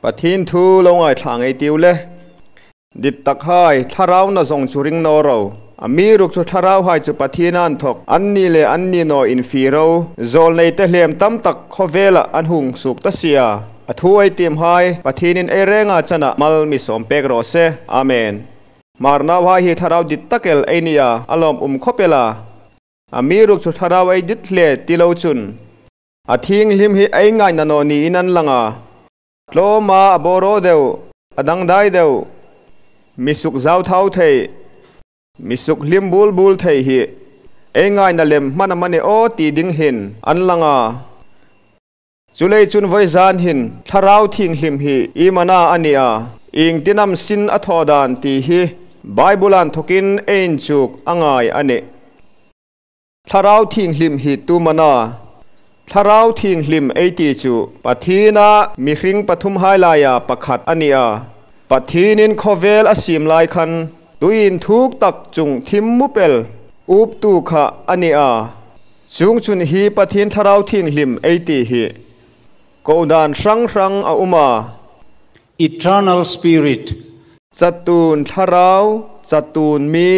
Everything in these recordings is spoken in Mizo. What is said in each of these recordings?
Pathin thu lo ngai thla ngei tiu le. Dit tak hai thlarau na zong chu ring no ro. A mi ruk chu thlarau hai chu Pathin an thok an ni le an ni no in fi ro. Zol nei te hlem tam tak khawvela an hung suk ta sia. A thu ai tim hai Pathinin ei renga chana mal mi som pek ro se. Amen. Marnau hai hi tharau dit takel einia alom khopela. A mi ruk chu tharau ei dit hle tilo chun. A thing hlim hi ei ngai na no ni in an langa. Tloma a boro deuh adang dai deuh misuk zau thau thei misuk hlim bul bul thei hi ei ngai na lem mana mane o ti ding hin an langa. Chulei chun voi zan hin tharau thing hlim hi imana ania ing tinam sin a thodan ti hi Bible an thokin ein chuk angai ane. Tharau thing hlim hi tu mana tharau thing hlim ei ti chu pathina mihring pathum hailaya pakhat ania pathinin khovel asim lai khan tuin thuk tak chung thim mupel up tu kha ania chung chun hi pathin tharau thing hlim ei ti hi kodan rang rang a uma. Eternal Spirit. Chatun tharau chatun mi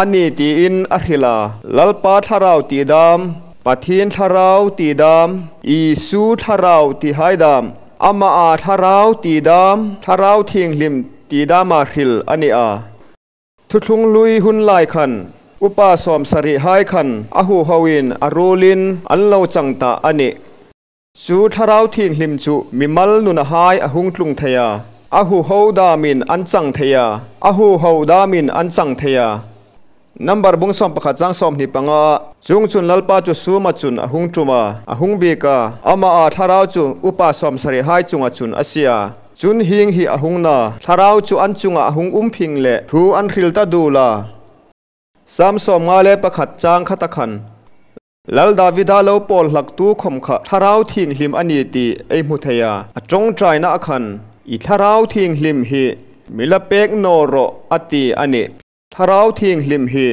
ani ti in a hrila lalpa tharau ti dam pathin tharau ti dam isu tharau ti haidam ama a tharau ti dam tharau thing hlim ti dama hril ani a thuthlung lui hun lai khan upa som sari hai khan a hu hawin arulin an lo changta ani chu tharau thing hlim chu mimal nuna hai a hung tlung theya a hu ho damin an chang theya a hu ho damin an chang theya. Number bung som pakhat chang som ni panga chung chun lalpa chu suma chun a hung tuma a hung bika ama a tharau chu upa som sari hai chunga chun asia chun hing hi a hung na tharau chu an chunga a hung phing le thu an hril ta dula. Sam som nga le pakhat chang khata khan lal Davida lo pol hlak tu khom kha tharau thing hlim ani ti ei mu theya a tong trai na khan i tharau thing hlim hi milapek no ro ati ani. Tharau thing hlim hi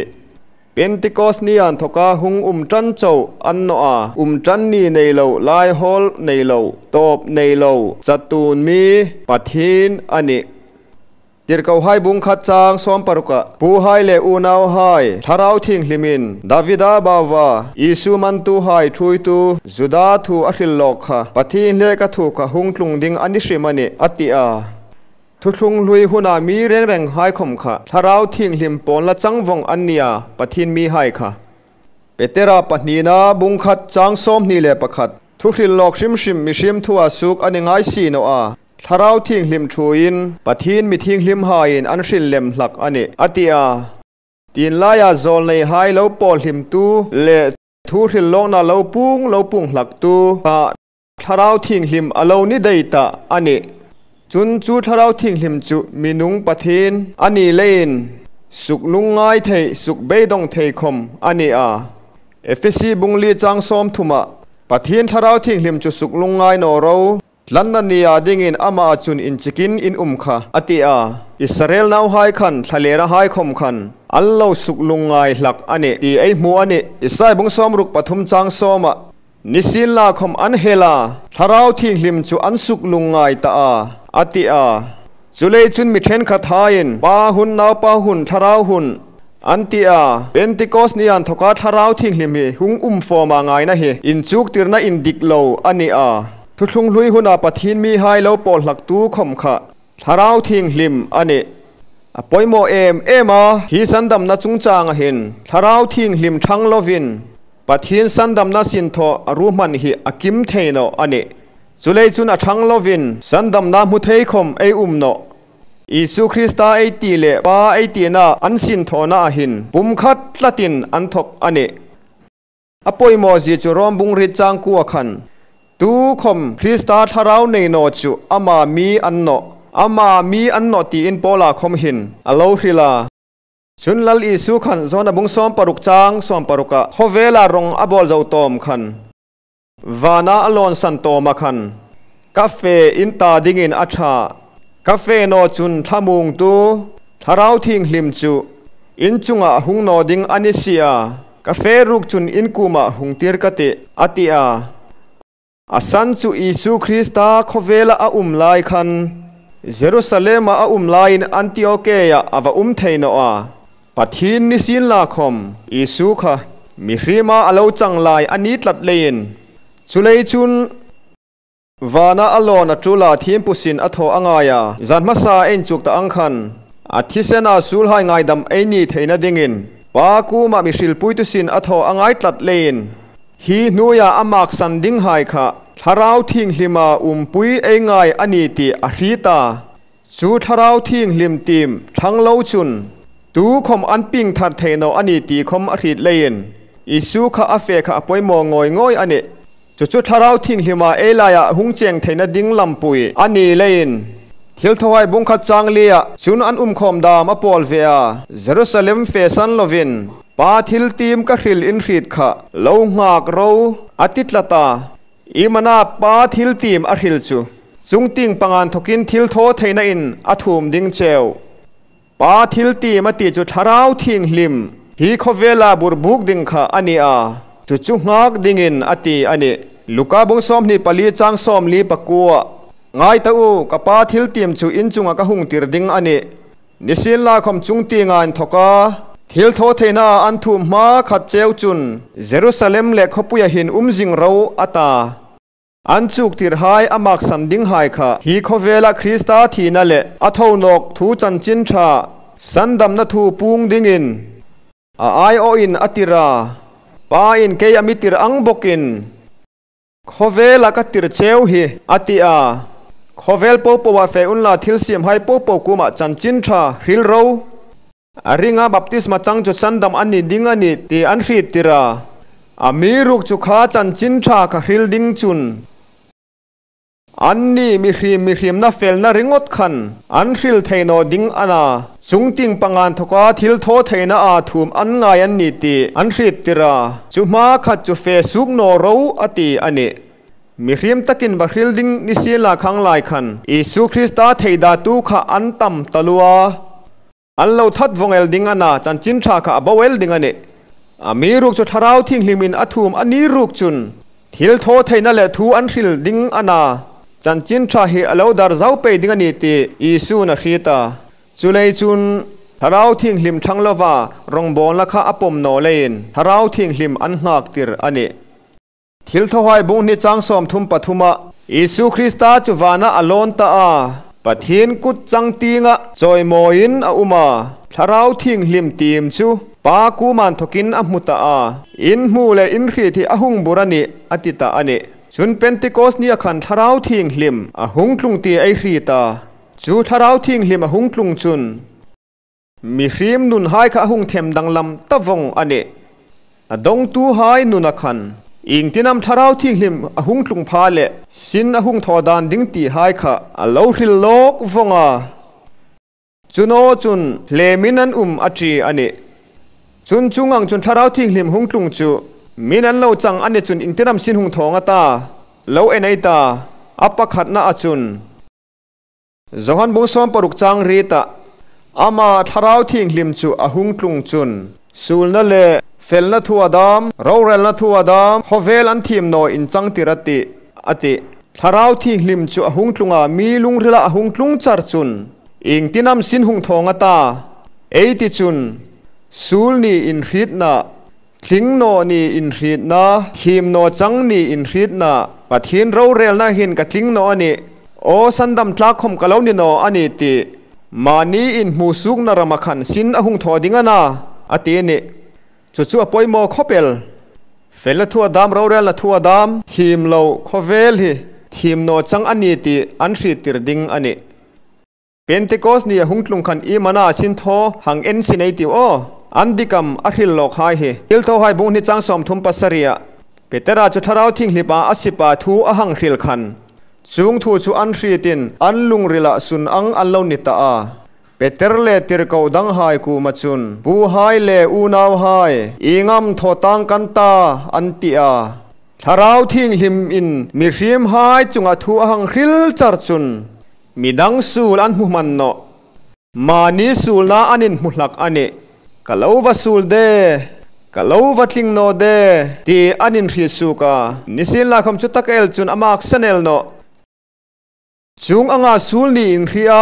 Pentecost ni an thoka hung tran chau an no a tran ni nei lo lai hol nei lo top nei lo chatun mi pathin ani. Tirkau hai bung khat chang som paruka pu hai le u nau hai tharau thing hlimin Davida bawa Isu man tu hai thui tu Juda thu a hril lok kha pathin le ka thu ka hung tlung ding ani hrimani atia. Thuthlung hlui huna mi reng reng hai khom kha tharau thing hlim pon la changwong ania pathin mi hai kha. Petera pahnina bung khat chang som ni le pakhat thuhril lok hrim hrim mi hrim thua suk ani ngai si no a tharau thing hlim thuin pathin mi thing hlim hain an hril lem hlak ani atia. Tin laya zol nei hai lo pol hlim tu le thuhril lok na lo pung hlak tu a tharau thing hlim alo ni deita ani. Chun chu tharau thing hlim chu minung pathin ani lein suk lungai thei suk beidong thei khom ani a. Efesi bungli chang som thuma pathin tharau thing hlim chu suk lungai no ro lanna nia dingin ama chun in chikin in umkha atia. Israel nau hai khan thalera hai khom khan allo suk lungai hlak ani ti ei mu ani. Isai bung som ruk pathum chang soma nisin la khom an hela tharau thing hlim chu an suk lungai ta a atia. Chulei chun mi then kha thain pa hun nau pa hun tharau hun antia Pentecost ni an thoka tharau thing hlim hi hung forma ngai na hi in chuk tirna in dik lo ani a. Thuthlung hlui huna pathin mi hai lo pol hlak tu khom kha tharau thing hlim ani. A poimo em ema hi sandam na chungchang a hin tharau thing hlim thang lovin pathin sandam na sin tho aru man hi akim theino ani. Chulei chun a thang lovin sandam na mu thei khom ei no. Isu Krista ei ti le pa ei ti na an sin tho na hin pum khat latin an thok ani. Apoimo ji chu rom bung ri chang ku khan tu khom Krista tharau nei no chu ama mi an no ama mi an no ti in pola khom hin alo hrila. Chun lal Isu khan zona bung som paruk chang som paruka khovela rong abol zo tom khan vana alon san toma khan cafe in ta dingin acha cafe no chun thamung tu tharau thing hlim chu in chunga hung no ding anisia cafe ruk chun in kuma hung tir kate atia. A san chu Isu Krista khawvela a um lai khan Jerusalem a um laiin Antiokeia ava um theino a Pathin ni sin la khom Isu kha mihrima alo changlai ani tlat lein chulei chun vana alon atula thim pusin atho angaya zanmasa en chuk ta angkhan athisena sulhai ngaidam eini theina dingin pa ku ma mihril puitusin atho angai tlat lein hi nuya amak sanding hai kha tharau thing hlima umpui engai ani ti a hrita chu tharau thing hlim tim thanglo chun tu khom an ping thar theino ani ti khom a hrit lein Isu kha a fe kha apoi mo ngoi ngoi ani chu chu tharau thing hlima elaya hungcheng theina ding lampui ani lein thil thowai bungkhat changlia chun an umkhom dam a pol vea Jerusalem fe san lovin pa thil tim ka hril in hrit kha lo ngak ro atitlata imana pa thil tim a hril chu chungting pangan thokin thil tho theina in athum ding cheu pa thil tim ati chu tharau thing hlim hi khovela burbuk ding kha ani a chu chu ngak dingin ati ani Luka bung som ni pali chang som li pakua ngai ta u ka pa thil tim chu in chunga ka hung tir ding ani nisin la khom chung ti ngan thoka thil tho theina an thum ma khat cheu chun Jerusalem le khopuya hin umjing ro ata an chuk tir hai amak sanding hai kha hi khovela Krista thina le atho nok thu chan chin tha sandam na thu pung dingin a ai o in atira pa in ke amitir ang bokin khovela ka tir cheu hi atia khovel po po wa fe un la thil sim hai po po kuma chan chin tha hril ro aringa baptisma chang chu sandam ani ding ani ti an hri tira amiruk chu kha chan chin tha kha hril ding chun anni mi hrim na fel na ringot khan an hril theino ding ana chungting pangan thoka thil tho theina a thum an ngai an ni ti an hri tira chuma khat chu fe suk no ro ati ani mi hrim takin ba hril ding ni sila khang lai khan Isu Krista theida tu kha an tam talua an lo that vongel ding ana chan chin tha kha bawel ding ani amiruk chu tharau thing hlimin athum ani ruk chun thil tho theina le thu an hril ding ana chan chin tha hi alo dar zau pe ding ani ti Isu na hrita chulei chun tharau thing hlim thanglova rongbon la kha apom no lein tharau thing hlim an ngak tir ani thil tho hai bung ni chang som thum pathuma Isu Krista chuwana alon ta a Pathin kut chang tinga choimoin a uma tharau thing hlim tim chu pa ku man thokin a hmuta a in hmu le in hri thi ahung burani atita ani chun Pentecost ni akhan tharau thing hlim a hung tlung ti ai hri ta chu tharau thing hlim a hung tlung chun mi hrim nun hai kha hung them danglam tawong ani adong tu hai nun akhan ing tinam tharau thing hlim a hung tlung pha le sin a hung thodan ding ti hai kha a lo hril lok vonga chuno chun hlemin an achi ani chun chungang chun tharau thing hlim hung tlung chu min an lo chang ani chun ing tinam sin hung thonga ta lo enai ta apakhat na achun Johan bung som paruk chang ri ta ama tharau thing hlim chu a hung tlung chun sulna le felna thu adam rorel na thu adam khovel an thim no in chang tirati ati tharau thing hlim chu a hung tlunga mi lung rila a hung tlung char chun ing tinam sin hung thonga ta eiti chun sul ni in hrit na thling no ni in hrit na thim no chang ni in hrit na pathin rorel na hin ka thling no ani o sandam tla khom kalo ni no ani ti mani in musuk na ramakhan sin a hung thodinga na ati ni chu chu apoi mo khopel fel na thu adam rorel na thu adam thim lo khovel hi thim no chang ani ti an hri tir ding ani Pentecost ni hung tlung khan i mana sin tho hang en sinei ti o andikam a hril lok hai hi il tho hai bung ni chang som thum pasaria Petera chu tharau thing hlipa asipa thu a hang hril khan chung thu chu an hri tin an lung rila sun ang an lo ni ta a Peter le tir ko dang hai ku ma chun bu hai le u naw hai ingam tho tang kan ta an ti a tharau thing hlim in mi hrim hai chunga thu a hang hril char chun midang sul an mu man no mani sul na anin muhlak ani kalova sul de Ka lo va tling no de ti anin hri su ka nisin la khom chu takel chun amak sanel no chung anga sul ni in hria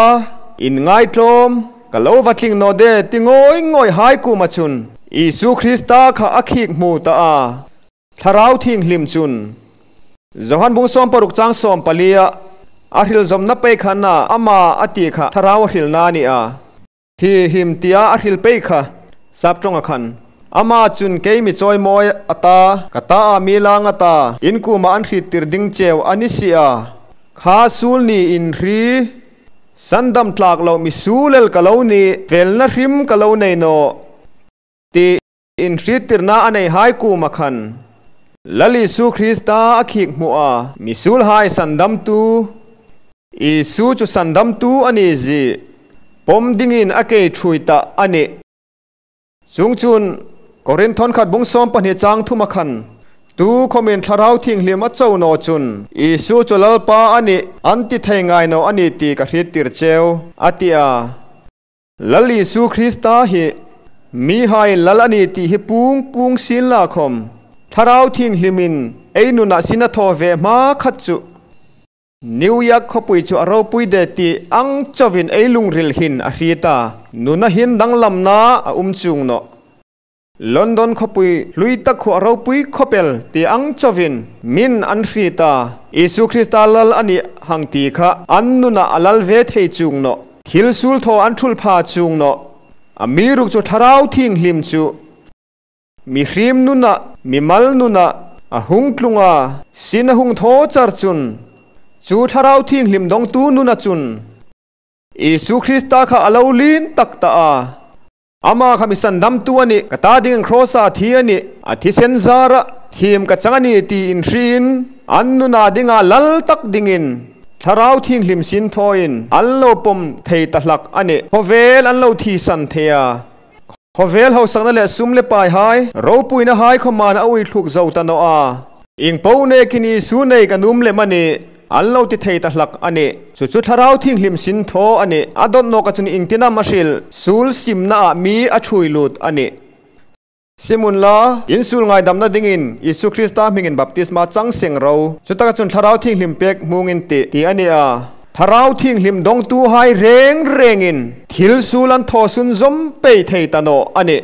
in ngai tlom ka lo va tling no de ti ngoi ngoi hai ku ma chun Isu Krista kha akhik mu ta a tharau thing hlim chun Johan bung som paruk chang som palia a hril zom na pe khana ama ati kha tharau hril na ni a hi him tia a hril pe kha sap tong a khan ama chun ke mi choi moi ata kata a mi lang ata in ku ma an hri tir ding cheu anisia kha sul ni in hri sandam tlak lo mi sulel kalo ni vel na hrim kalo nei no ti in hri tir na anei hai ku ma khan lali su Krista akhik mua misul hai sandam tu Isu chu sandam tu ani ji pom dingin ake thuita ani chung chun Korinthon khat bung som pahnih chang thuma khan tu khomin tharau thing hlim a chau no chun Isu chu lalpa ani anti thei ngai no ani ti ka hrit tir cheu atia lali su Krista hi mi hai lal ani ti hi pung pung sin la khom tharau thing hlimin einuna sina tho ve ma khat chu New York khopui chu aro pui de ti ang chawin eilung ril hin a hrita nuna hin danglam na a umchung no London khopui luita khu aro pui khopel ti ang chawin min an hrita Isu Krista lal ani hangti kha an nuna alal ve thei chung no thil sul tho an thul pha chung no amiruk chu tharau thing hlim chu mi hrim nuna mi mal nuna a hung tlunga sin a hung tho char chun chu tharau thing hlim dong tu nuna chun Isu Krista kha alolin takta a ama kha mi sandam tu ani kata ding crossa thi ani a thi sen zara thim ka changani ti in hrin an nuna dinga lal tak dingin tharau thing hlim sin thoin an lo pom thei ta hlak ani hovel an lo thi san thea hovel ho sakna le sum le pai hai ro puina hai khoman a ui thluk zo ta no a ing po ne kini su nei ka num le mani an lo ti thei ta hlak ani chu chu tharau thing hlim sin tho ani adon no ka chun ing tina masil sul sim na mi a thui lut ani simun la insul ngai damna dingin Isu Krista mingin baptisma chang seng ro chu ta ka chun tharau thing hlim pek mungin ti ti ani a tharau thing hlim dong tu hai reng rengin thil sulan tho sun zom pe thei ta no ani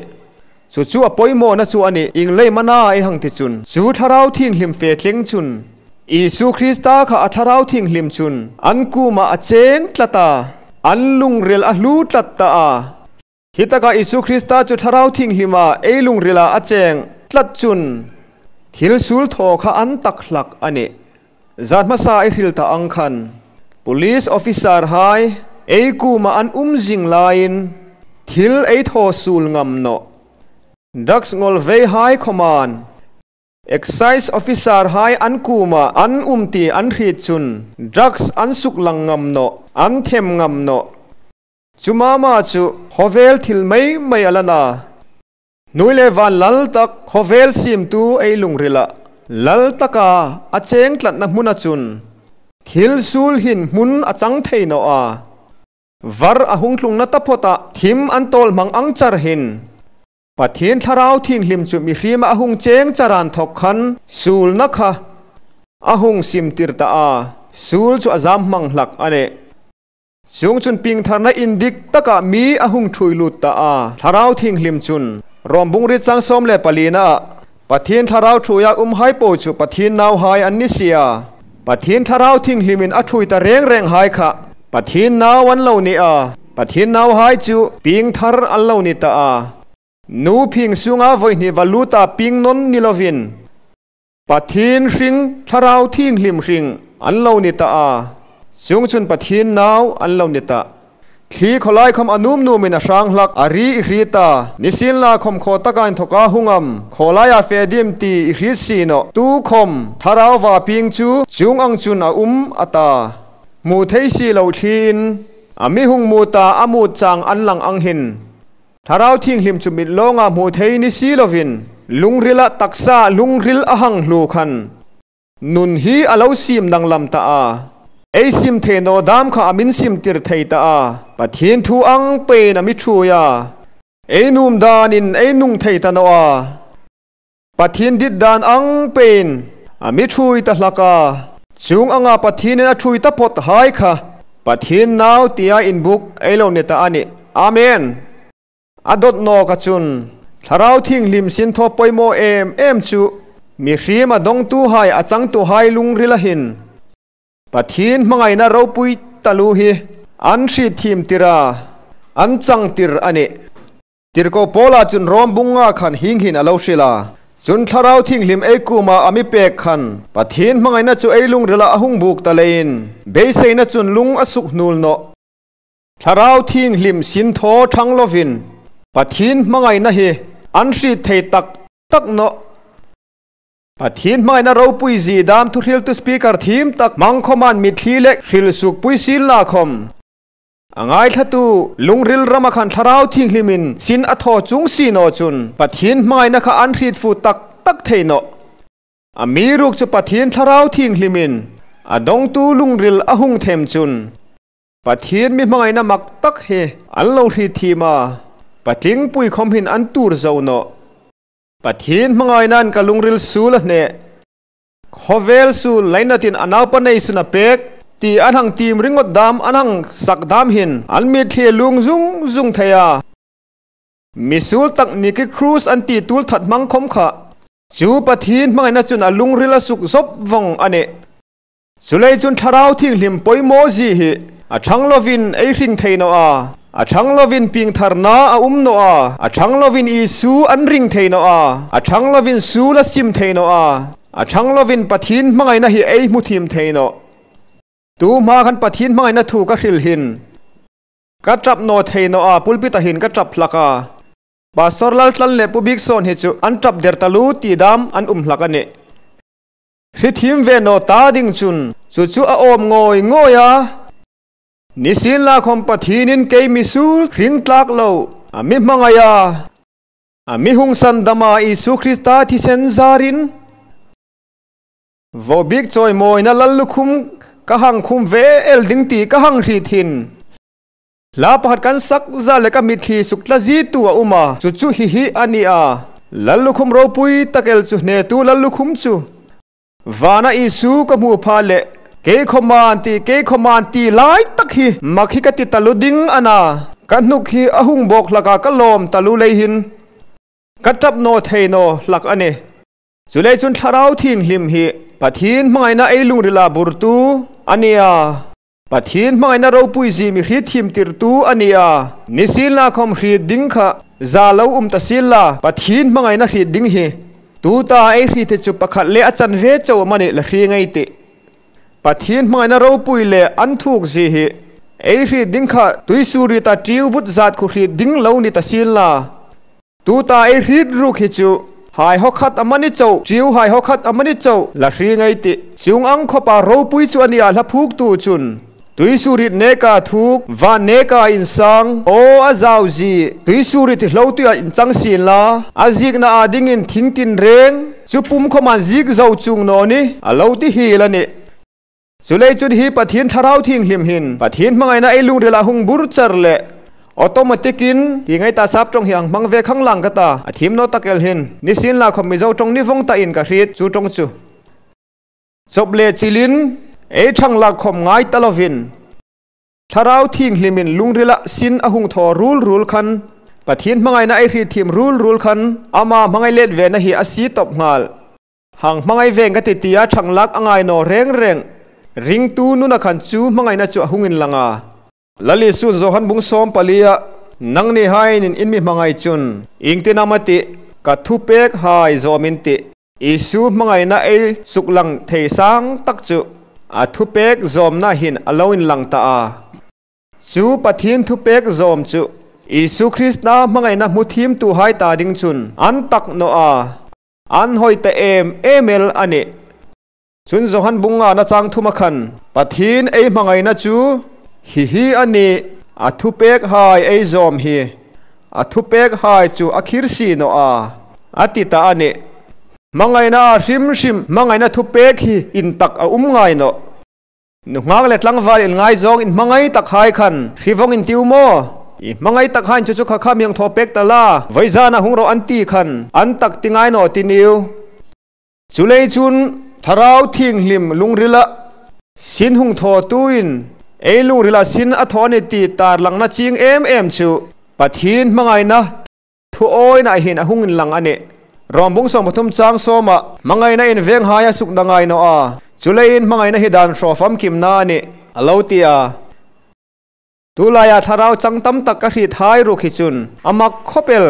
chu chu a poimo na chu ani ing lei mana ai hang ti chun chu tharau thing hlim fe tling chun Isu Krista kha atharau thing hlim chun an ku ma acheng tlata an lung rel a hlu tlatta a hitaka Isu Krista chu tharau thing hlima eilung rela acheng tlat chun thil sul tho kha an tak hlak ani zatma sa ai hril ta angkhan police officer hai eiku ma an umjing lain thil ei tho sul ngam no drugs ngol ve hai khoman excise officer hai an kuma an umti an hri chun drugs an suk lang ngam no an them ngam no chumama chu hovel thil mai mai alana nuile van lal tak hovel sim tu ei lungrila lal taka acheng tlat na hmuna chun thil sul hin hmun achang thei no a var a hung thlung na taphota thim an tol mang ang char hin pathin tharau thing hlim chu mi hrim a hung cheng charan thok khan sul na kha a hung sim tir ta a sul chu azam mang hlak ane chung chun ping tharna indik taka mi a hung thui lut ta a tharau thing hlim chun rombung ri chang som le palina pathin tharau thuya hai po chu pathin nau hai an ni sia pathin tharau thing hlimin a thui ta reng reng hai kha pathin nau an lo ni a pathin nau hai chu ping thar an lo ni ta a nu phing sunga voihni valuta ping non nilovin pathin hring tharau thing hlim hring an lo ni ta a chung chun pathin nau an lo ni ta khi kholai khom anum nu min a hrang hlak ari hri ta nisin la khom kho takan thoka hungam kholai a fedim ti hri si no tu khom tharau wa ping chu chung ang chun a ata mu thei si lo thin ami hung mu ta amu chang an lang ang hin tharau thing hlim chu mit longa mu thei ni si lovin lungrila taksa lungril ahang hlu khan nun hi alo sim dang lam ta a ei sim the no dam kha amin sim tir thei ta a pathin thu ang pe na mi thu ya ei num danin ei nung thei ta no a Pathin dit dan ang pein ami thui ta hlaka chung anga Pathin a thui ta pot hai kha Pathin nau tia in book eilo ne ta ani. Amen. Adot no ka chun tharau thing lim sin tho poimo em em chu mi hrima dong tu hai achang tu hai lung rila hin Pathin mangai na ropui talu hi an hri thim tira an chang tir ani. Tirko pola chun rom bunga khan hing hin alo hrila chun tharau thing lim ei kuma ami pek khan Pathin mangai na chu ei lung rila ahung buk talein beisei na chun lung asuk nul no tharau thing lim sin tho thang lovin Pathin mangai na hi an hri thei tak tak no Pathin mangai na ropui zi dam thu hril tu speaker thim tak mangkhoman mi thli lek hril suk pui sil la khom angai thatu lungril rama khan tharau thing hlimin sin atho chung si no chun Pathin mangai na kha an hrit fu tak tak thei no ami ruk chu Pathin tharau thing hlimin adong tu lungril ahung them chun Pathin mi mangai na mak tak he an lo hri thima patling pui khom hin an tur zo no Pathin mangai nan ka lungril sul ne khovel sul lainatin anaupanei suna pek ti anhang tim ringot dam anhang sak dam hin an mi thie lung zung zung theya misul tak niki cruise an ti tul that mang khom kha chu Pathin mangai na chun alung rila suk zop vong ane sulei chun tharau thing hlim poimo ji hi a thanglovin ei hring theino a a thanglovin ping tharna a umno a a thanglovin isu an ring theino a a thanglovin su la sim theino a a thanglovin Pathin mangai na hi ei mu thim theino tu ma khan Pathin mangai na thu ka hril hin ka trap no theino a pulpit a hin ka trap hlaka pastor lal tlan le pu bik son hi chu an trap der talu ti dam an hlaka ne hri thim ve no ta ding chun chu chu a om ngoi ngoya nisin la khom Pathinin ke misul hring tlak lo ami mangaya ami hung san dama Isu Krista thi sen zarin vo bik choi moi na lalukhum ka hang khum ve el ding ti ka hang hri thin la pahat kan sak za le ka mit khi suk la zi tu a uma chu chu hi hi ani a lalukhum ro pui takel chu ne tu lalukhum chu vana Isu ka mu pha le ke khoman ti lai tak hi makhi ka ti talu ding ana kan nuk hi ahung bok laka ka lom talu lei hin ka tap no theino lak ane chulei chun tharau thing hlim hi Pathin mangai na ei lungrila burtu ania Pathin mangai na ropui zi mi hri thim tir tu ania nisil la khom hri ding kha za lo ta sil la Pathin mangai na hri ding hi tu ta ei hri te chu pakhat le achan ve chaw mani la hri ngai te Pathin mangai na ropui le an thuk zi hi ei hri ding kha tuisuri ta tiu vut zat khu hri ding lo ni ta sil la tu ta ei hri ru khi chu hai ho khat amani chau chiu hai ho khat amani chau la hri ngai ti chung ang khopa ropui chu ania la phuk tu chun tuisuri ne ka thuk va ne ka in sang o azau ji tuisuri ti hlo tu in chang sin la azik na ading in thing tin reng chu pum khoma zik zo chung no ni alo ti hi la ni chulei chun hi Pathin tharau thing hlim hin Pathin mangai na ei lung rela hung bur char le automatikin ti ngai ta sap tong hiang mang ve khang lang ka ta a thim no takel hin nisin la khom mi zo tong ni vong ta in ka hrit chu tong chu chop le chilin ei thang la khom ngai talovin tharau thing hlimin lungrila sin ahung tho rul rul khan Pathin mangai na ei hri thim rul rul khan ama mangai let ve na hi asi top ngal hang mangai veng ka ti tia thang lak angai no reng reng ring tu nu na khan chu mangai na chu ahungin langa lali sun zohan bung som palia nang ni hain in in mi mangai chun ingtinamati ka thu pek hai zomin ti isu mangai na ei suklang thei sang tak chu a thu pek zom na hin aloin lang ta a chu Pathin thu pek zom chu Isu Krista mangai na muthim tu hai ta ding chun an tak no a an hoi ta em emel ani chun zohan bunga na chang thuma khan Pathin ei mangai na chu hi hi ani a thu pek hai ei zom hi a thu pek hai chu akhir si no a atita ani mangai na hrim hrim mangai na thu pek hi in tak a ngai no nu ngak le tlangwal in ngai zong in mangai tak hai khan hivong in tiu mo I mangai tak han chu chu kha kha miang tho pek tala vaizana hungro an ti khan an tak tingai no ti niu chulei chun tharau thing hlim lungrila sin hung tho tuin ei lungrila sin a thoni ti tar langna ching em em chu pathin mangai na thu oi na hin a hungin lang ane rombung som pathum chang soma mangai na in veng haya suk dangai no a chulein mangai na hidan throfam kim na ani alotia tulaya tharau changtam tak ka hri thai ru khi chun amak khopel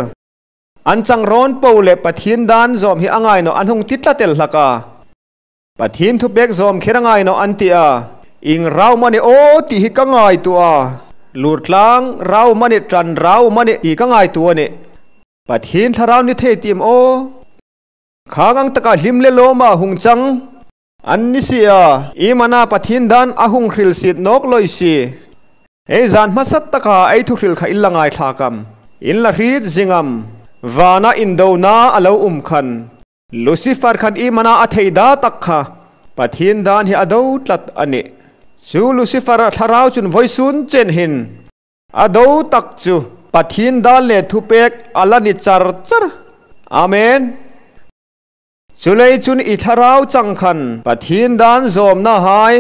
an chang ron pole pathin dan zom hi angai no an hung titla tel hlaka pathin thu pek zom kherangai no antia ing rau mani o ti hi ka ngai tua lurtlang rau mani tran rau mani ti ka ngai tua ne pathin tharau ni the tim o khangang taka hlimle loma hungchang an ni sia imana pathin dan ahung hril sit nok loisi ei zan masat taka ei thu hril kha illangai thakam in la hrit zingam wana indona alo umkhan Lucifer khan imana atheida takha pathin dan hi ado tlat ani chu Lucifer tharau chun voisun chen hin ado tak chu pathin dan le thupek alani char char amen chulei chun i tharau changkhan pathin dan zom na hai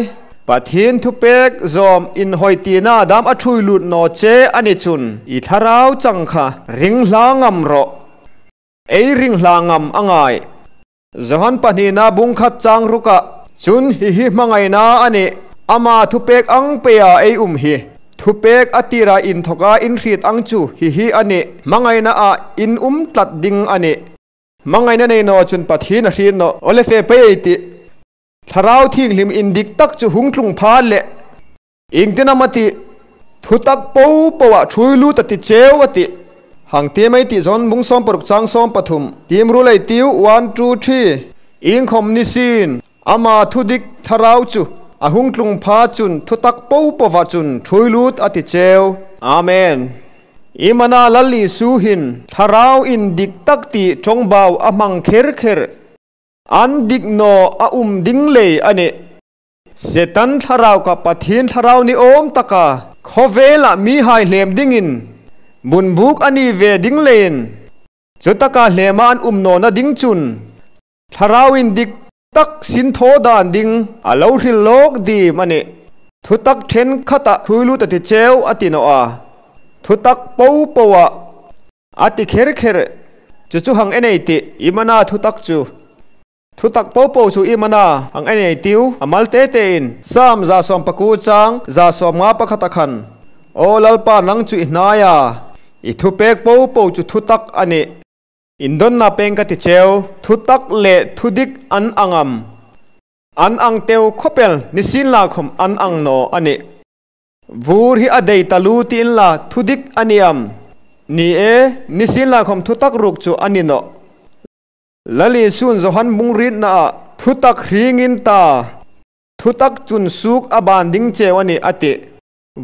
pathin thupek zom in hoitina dam athui lut no che ani chun i tharau changkha ring hlangam ro ei ring hlangam angai Johan panina bungkhat chang ruka chun hi hi mangai na ani ama thupek ang peya ei um hi thupek atira in thoka in hrit ang chu hi hi ani mangai na a in tlat ding ani mangai na nei no chun pathin hrin no ole fe pe ti tharau thing lim in dik tak chu hungtlung pha le ingtena mati thutak po powa thuilu ta ti cheu ati hang te mai ti zon bung som paruk chang som pathum tim ru lai tiu 1 2 3 ing khom ni sin ama thudik tharau chu ahung tlung pha chun thutak po powa chun thuilut ati cheu amen imana lali su hin tharau in dik tak ti chongbau amang kher kher an dik no a ding le ane setan tharau ka pathin tharau ni om taka khovela mi hai hlem dingin bunbuk ani ve ding len chutaka hleman no na ding chun tharau in dik tak sin tho dan ding alo hril lok di mane thutak then khata thuilu ta ti cheu atino a thutak po powa ati kher kher chu chu hang enei ti imana thutak chu thutak po po chu imana hang enei tiu amal te te in sam za som paku chang za som nga pakhata khan o lalpa nang chu inaya i thupek po po chu thutak ani indon na peng ka ti cheu thutak le thudik an angam an ang teu khopel nisin la khom an ang no ani vur hi adei talu tin la thudik aniam ni e nisin la khom thutak ruk chu ani no lali sun johan bungrit na thutak hringin ta thutak chun suk aban ding chewani ate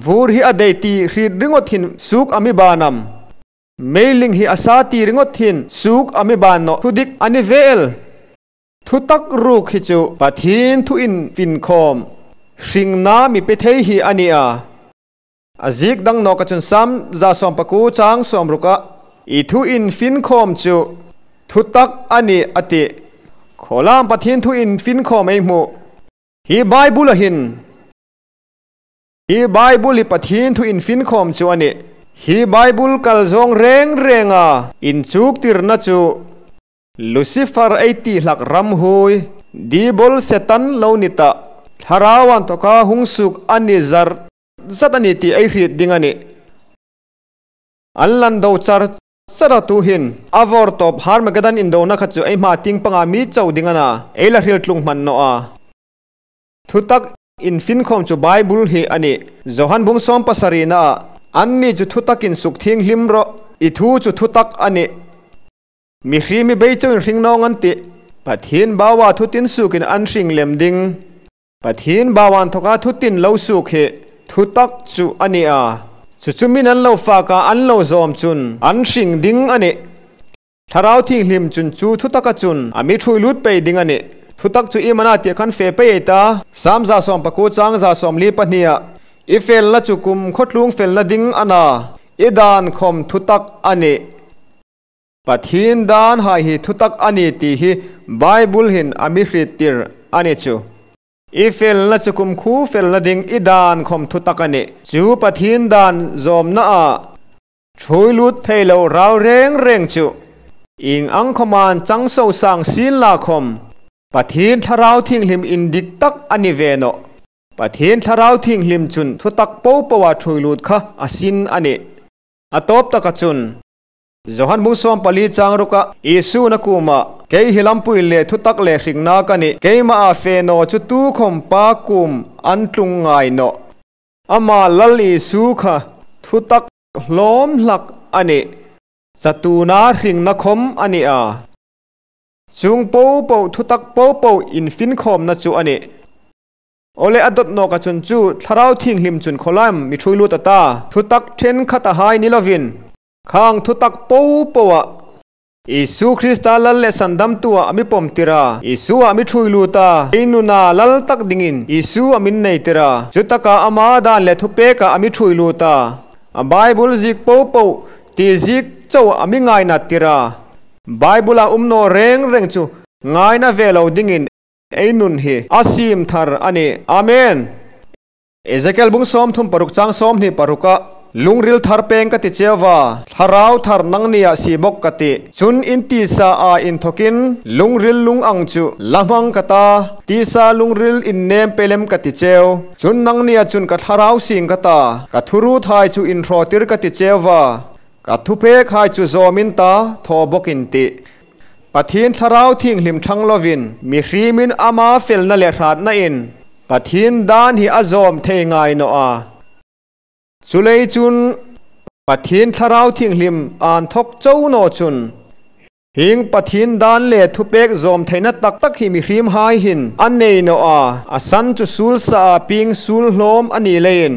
vur hi adei ti hri ringot hin suk ami banam mailing hi asati ringot hin suk ami ban no thudik ani vel thutak ruk hi chu pathin thu in fin khom hringna mi pe thei hi ania azik dang no ka chun sam za som paku chang som ruka i thu in fin khom chu thutak ani ati kholam pathin thu in fin khom ei mu hi bible hin hi bible hi pathin thu in fin khom chu ani hi bible kal zong reng renga in chuk tirna chu Lucifer 80 hlak ram hui dibol setan lonita tharawan toka hungsuk ani zar zatani ti ei hrit dingani allan do char chara tu hin avor top har magadan indona khachu ei ma ting panga mi chau dingana ei la hril tlung man no a thutak in fin khom chu bible hi ani johan bung som pasarina anni chu thutakin suk thing hlim ro i thu chu thutak ani mi hri mi bei chu hring nong an ti pathin bawa thutin sukin an hring lem ding pathin bawan thoka thutin lo suk he thutak chu ani a chu chumin an lo fa ka an lo zom chun an hring ding ani tharau thing hlim chun chu thutaka chun ami thui lut pe ding ani thutak chu imana ti khan fe pe ta sam za som paku chang za som li pahnia i fel la chu kum khotlung fel la ding ana I dan khom thutak ani. Pathin dan hai hi thutak ani ti hi Bible hin ami hritir ani chu. I fel na chukum khu fel na ding i dan khom thutak ani. Chu pathin dan zom na a thuilut pheilo rau reng reng chu. Ing ang khoman chang so sang sin la khom. Pathin tharau thing hlim in dik tak ani ve no. Pathin tharau thing hlim chun thutak po pawa thuilut kha asin ani. Atop taka chun. Johan bung som pali chang ruka Isu na kuma kei hilampui le thutak le hringna kani keima a fe no chu tu khom pa kum an tlung ngai no. Ama lal Isu kha thutak hlom hlak ani. Satuna hringna khom ani a. Chung po po thutak po po in fin khom na chu ani. Ole adot no ka chun chu tharau thing hlim chun kholam mi thuilu ta ta thutak then khata hai nilovin. Khang thutak po powa Isu Krista lal le sandam tua ami pom tira Isu ami thuilu ta inuna lal tak dingin Isu amin nei tira chutaka ama dan le thupe ka ami thuilu ta a Bible zik po po ti zik chau ami ngai na tira Bible a umno reng reng chu ngai na velo dingin einun hi asim thar ani. Amen. Ezekiel bung som thum paruk chang som ni paruka lungril thar peng ka ti chewa tharau thar nang nia si bok ka ti chun in ti sa a in thokin lungril lung ang chu lamang kata ti sa lungril in nem pelem ka ti cheu chun nang nia chun ka tharau sing kata ka thuru thai chu in thro tir ka ti chewa ka thupe khai chu zomin ta tho bokin ti pathin tharau thing hlim thang lovin mi hrimin ama fel na le hrat na in pathin dan hi azom thei ngai no a chulei chun pathin tharau thing hlim an thok chau no chun hing pathin dan le thupek zom theina tak tak hi mi hrim hai hin an nei no a asan chu sul sa ping sul hlom ani lein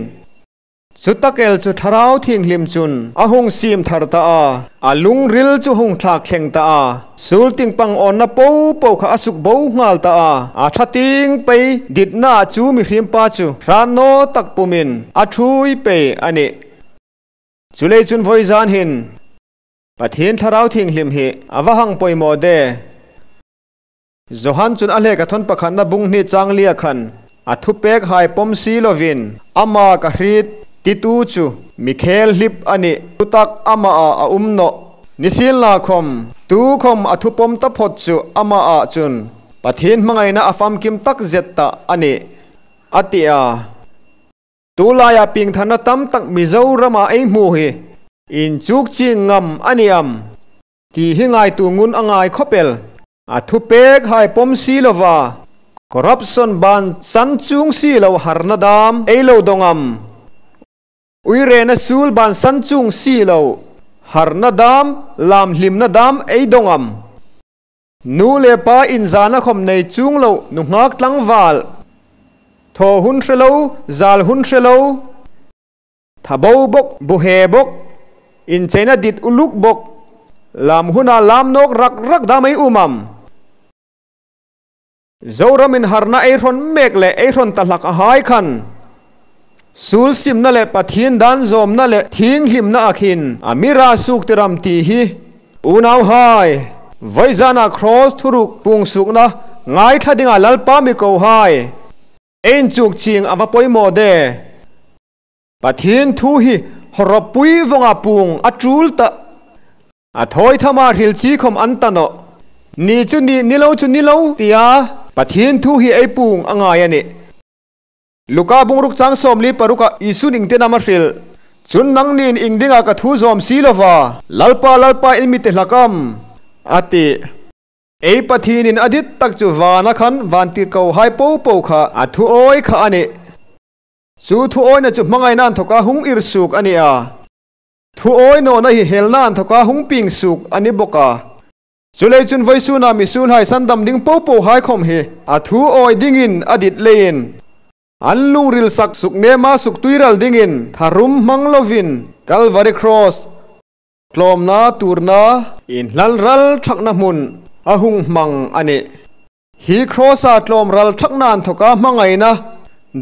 chutakel chu tharau thing hlim chun ahung sim thar ta a alung ril chu hung thak thleng ta a sul ting pang on na po po kha asuk bo ngal ta a a thating pe dit na chu mi hrim pa chu rano tak pumin a thui pe ani chulei chun voi zan hin pathin tharau thing hlim hi awahang poimo de Johan chun ale ka thon pakhan na bung ni changlia khan a thupek hai pom si lovin ama ka hrit titu chu Mikhail hlip ani tutak ama a umno nisil la khom tu khom athupom ta phot chu ama a chun pathin mangai na afam kim tak zetta ani atia tulaya ping thana tam tak Mizorama ei mu hi in chuk chi ngam aniam ti hingai tu ngun angai khopel athupek hai pom si lova corruption ban san chung si lo harna dam eilo dongam uire na sul ban san chung si lo harna dam lam hlim na dam ei dongam nu le pa in zana khom nei chung lo nu ngak tlang wal tho hun hrelo zal hun hrelo thabo bok bu he bok in chena dit uluk bok lam huna lam nok rak rak damai umam Zoramin harna ei ron mek le ei ron talak a hai khan sul sim na le pathin dan zom na le thing hlim na akhin amira suk tiram ti hi unau hai vaizana cross thuruk pung suk na ngai thadinga lalpa mi ko hai ein chuk ching awa poimo de pathin thu hi horopui vonga pung atul ta a thoi thama hil chi khom antano ni chu ni nilo chu nilo tia pathin thu hi ei pung angai ani Luka bungruk chang som li paruka isu ning te nama hril chun nang nin ingdinga ka thu zom silova lalpa lalpa in mi te hlakam ati ei pathin in adit tak chu wana khan vantir ko hai po po kha athu oi kha ani chu thu oi na chu mangai nan thoka hung ir suk ani a thu oi no na hi hel nan thoka hung ping suk ani boka chulei chun voisu na misul hai sandam ding po po hai khom hi athu oi dingin adit lein an lungril sak suk nema suk tuiral dingin tharum manglovin Calvary cross tlom na turna in lal ral thakna mun ahung mang ani hi cross a tlom ral thakna an thoka mangai na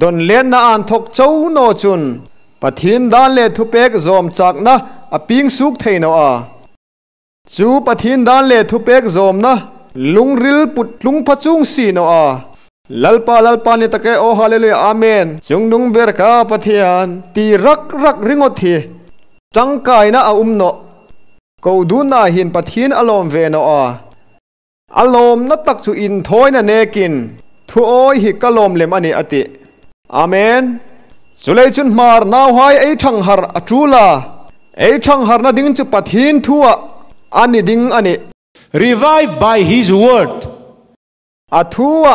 don len na an thok chau no chun Pathin dan le thupek zom chak na a ping suk theino a chu pathin dan le thupek zom na lungril put lung phachung si no a lalpa lalpa ni take o hallelujah amen chungnung ber ka pathian ti rak rak ringot hi tangkai na a umno ko du na hin pathin alom ve no a alom na tak chu in thoina nekin thu oi hi kalom lem ani ati amen chulei chun mar naw hai ei thang har atula ei thang har na ding chu pathin thua ani ding ani Revived by his word. Athua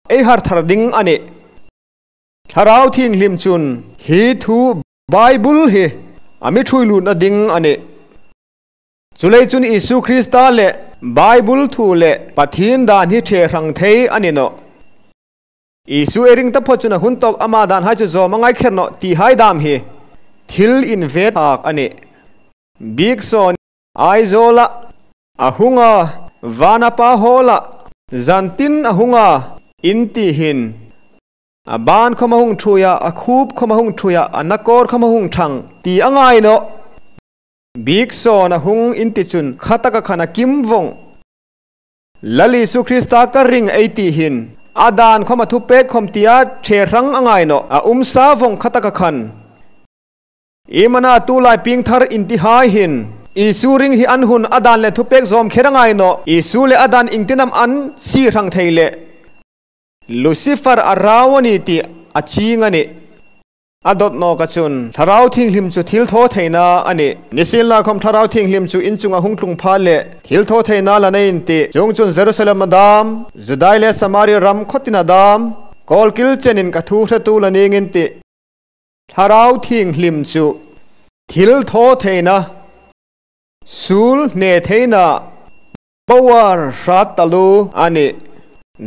ei har thar ding ani tharau thing lim chun hi thu bible hi ami thui lu na ding ani chulei chun Isu Krista le bible thu le pathin dan hi the rang thei ani no Isu ering ta phochuna hun tok ama dan ha chu zo mangai kherno ti hai dam hi thil in vet ak ani big son aizola ahunga vanapa hola zantin ahunga inti hin aban khoma hung thuya akhup khoma hung thuya anakor khoma hung thang ti angai no big son ahung inti chun khataka khana kimvong lali su Krista ka ring eiti hin adan khoma thu pek khom tia the rang angai no a umsa vong khataka khan imana tu lai ping thar inti hai hin Isu ring hi an hun adan le thu pek zom kherangai no Isu le adan ingtinam an si rang theile Lucifer arawani ti achingani adot no ka chun tharau thing hlim chu thil tho theina ani nisil la khom tharau thing hlim chu inchunga hungtlung pha le thil tho theina la nei in ti chung chun Jerusalem adam Judai le Samaria ram khotina dam kolkil chenin ka thu hre tu la ning in ti tharau thing hlim chu thil tho theina sul ne theina power rat talu ani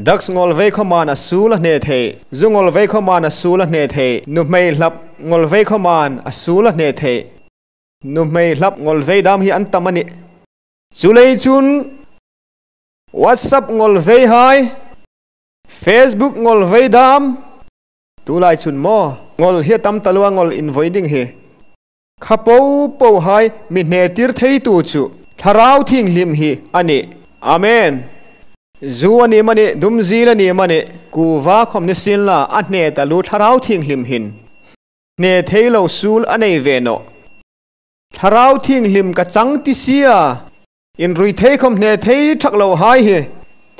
Ducks ngol vei khoman a sul ne the zungol vei khoman a sul ne the nu mei hlap ngol vei khoman a sul ne the nu mei hlap ngol vei dam hi an tamani chulei chun WhatsApp ngol vei hai Facebook ngol vei dam tu lai chun mo ngol hi tam talua ngol in voiding hi khapo po hai mi ne tir thei tu chu tharau thing lim hi ani amen Zuani mani dumzila ni mani kuwa khom ni sin la a hne ta lu tharau thing hlim hin ne theilo sul anei ve no tharau thing hlim ka chang ti sia in rui thei khom hne thei thak lo hai hi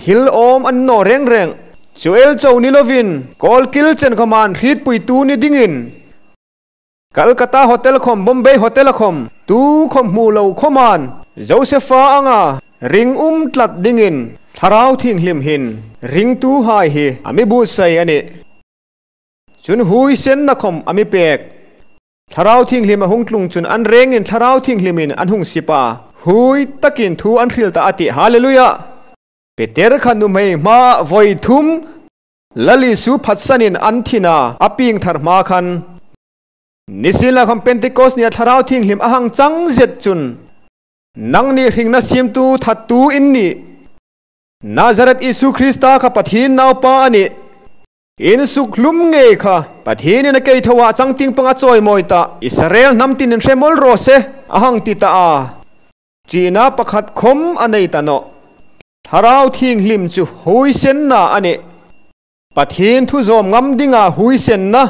thil om an no reng reng chuel chau ni lovin kol kil chen khoman hrit pui tu ni dingin Calcutta hotel khom Bombay hotel khom tu khom mu lo khoman Josepha anga ring tlat dingin tharau thing hlim hin ring tu hai hi ami bu sai ani chun hui sen na khom ami pek tharau thing hlim a hung tlung chun an reng in tharau thing hlimin an hung sipa hui takin thu an hril ta ati hallelujah Peter khanu mei ma voi thum lali su phatsanin an thina aping thar ma khan nisila khom Pentecost ni tharau thing hlim ahang chang zet chun nang ni hring na sim tu that tu in ni Nazareth Isu Krista kha pathin nau pa ani in suklum nge kha pathin in kei thawa changting panga choi moita Israel namtin in hremol rose ahang ti ta a china pakhat khom anei ta no tharau thing hlim chu hui sen na ani pathin thu zom ngam dinga hui sen na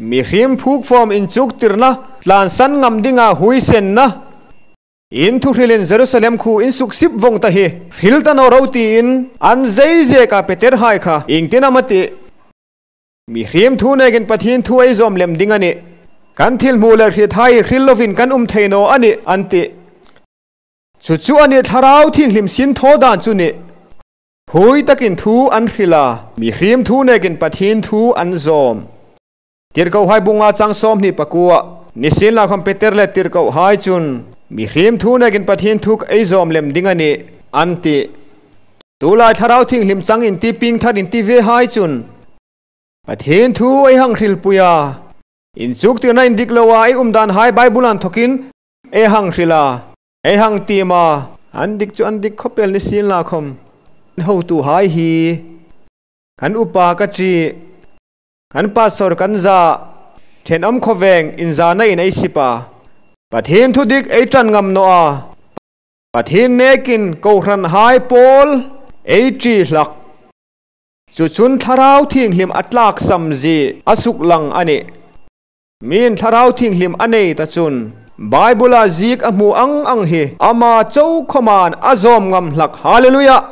mi hrim phuk form in chuk tirna tlan san ngam dinga hui sen na in thu hrilin Jerusalem khu in suk sip vong ta hi hril ta no roti in an zei ze ka Peter hai kha ingtina mati mi hrim thu negin pathin thu ai zom lem ding ani kan thil mu le hri thai hril lovin kan theino ani anti chu chu ani tharau thing hlim sin tho dan chu ni hui takin thu an hrila mi hrim thu negin pathin thu an zom tir ko hai bunga chang som ni pakua nisin la khom Peter le tir ko hai chun mi hrim thu nagin pathin thuk ei zom lem dingani anti tulai tharau thing hlim chang in ti ping thar in ti ve hai chun pathin thu ei hang hril puya in chuk ti na in diklowa ei umdan hai bible an thokin ei hang hrila ei hang ti ma an dik chu an dik khopel ni sin la khom ho tu hai hi kan upa ka chi kan pastor kan za Thenawm khawveng inzahna in ei sip a. Pathian thudik ei tan ngam nawh a. Pathian nekin Kohhran hai pawl ei chi hlak. Chu chun Thlarau Thianghlim a tlak sam zi a suk lang a ni. Miin Thlarau Thianghlim a nei ta chun Bible a zik a hmu ang ang hi ama cho khawman a zawm ngam hlak. Hallelujah!